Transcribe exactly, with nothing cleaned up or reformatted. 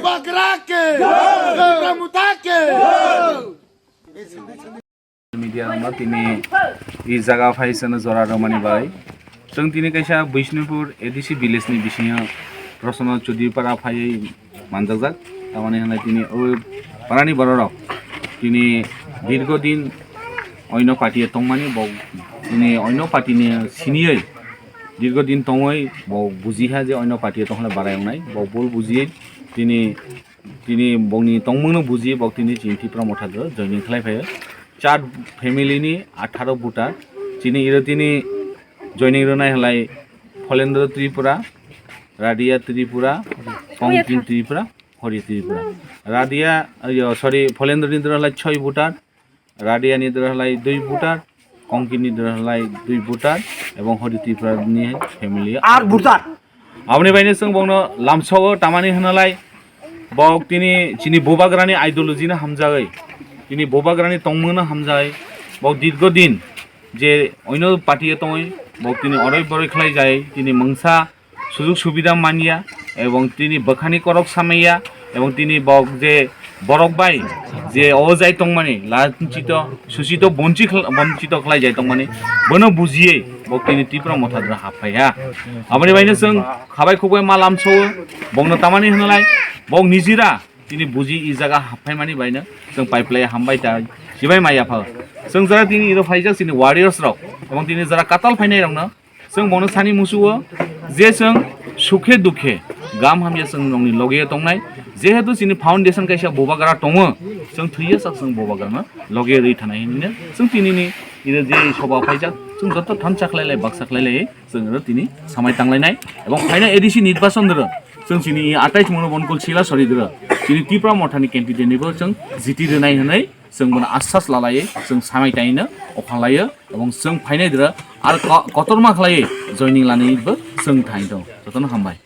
Bubagra ke! Tipra Motha ke! Media rokno tini i jaga phai sano jora rwmani bai. Chwng tini kaisa Bishnupur A D C village ni bisingo Rosona Chudipara phaiwi manjakjak. Tamani hwnai tini o parani bororok tini dirgo din oino party o tongmani bo tini oino party ni siniwi dirgo din tongwi bo bujiha je oino party o tongkhe barai wngnai. Bo bul bujiwi tini Tini bokni tongmungno buji, bok tini chini Tipra Motha do joining khlai phaio. Char family ni atharo voter. Chini iro tini joining rwnai halai Pholendra Tripura, Radia Tripura, Kongkin Tripura, Hori Tripura. Radia, ayo, sorry, Pholendra ni doro halai choi voter, Radia ni doro halai dui voter, Kongkin ni doro halai dui voter, ebong Hori Tripura ni family. Ar voter. Aboni baino chwng bokno lamsao tamani hwnalai bok tini chini bubagrani ideology no hamjagwi, tini bubagrani tongmung no hamjagwi, bok dirgo din je oino party o tongwi bok tini oroi boroi khlai jai, tini mungsa sujuk subida manya ebong tini bwkhani korok samaya ebong tini bok je borok bai je o jai tongmani lanchito, suchito, bonchi-, bonchito khlai jai tongmani, bono bujiye bok tini Tipra Motha dra happhai ha. Aboni baino chwng khabai khukbai ma lamsao, bokno tamani hwnalai, bok nijira tini buji i jaga happhai mani baino chwng paiplai hambai ta sibai maya pha. Chwng jara tini iro phaijak chini warriors rok, ebong tini jara katal phainai rokno, chwng bono sani musuo je chwng sukhe dukhe gam hamya chwng nongni loge tongnai. Jehetu chini foundation kaisa bubagra tongo, chwng thwiya sak chwng bubagrano loge rwi thanai hinwi chwng tinini iro je soba phaijak, chwng joto thansa khlailai baksa khlailai chwng iro tini samai tanglainai. Ebong phaina A D C nirbachon doro chwng chini atai chwngno bonkol sila sori doro chini Tipra Mothani candidate nibo chwng jiti rwnai hinwi chwng bono asas lalaiwi chwng samai taino okhalaio, ebong chwng phainai dra ar ko-, kotorma khlaiwi joining lani bo chwng thaino. Jotono hambai.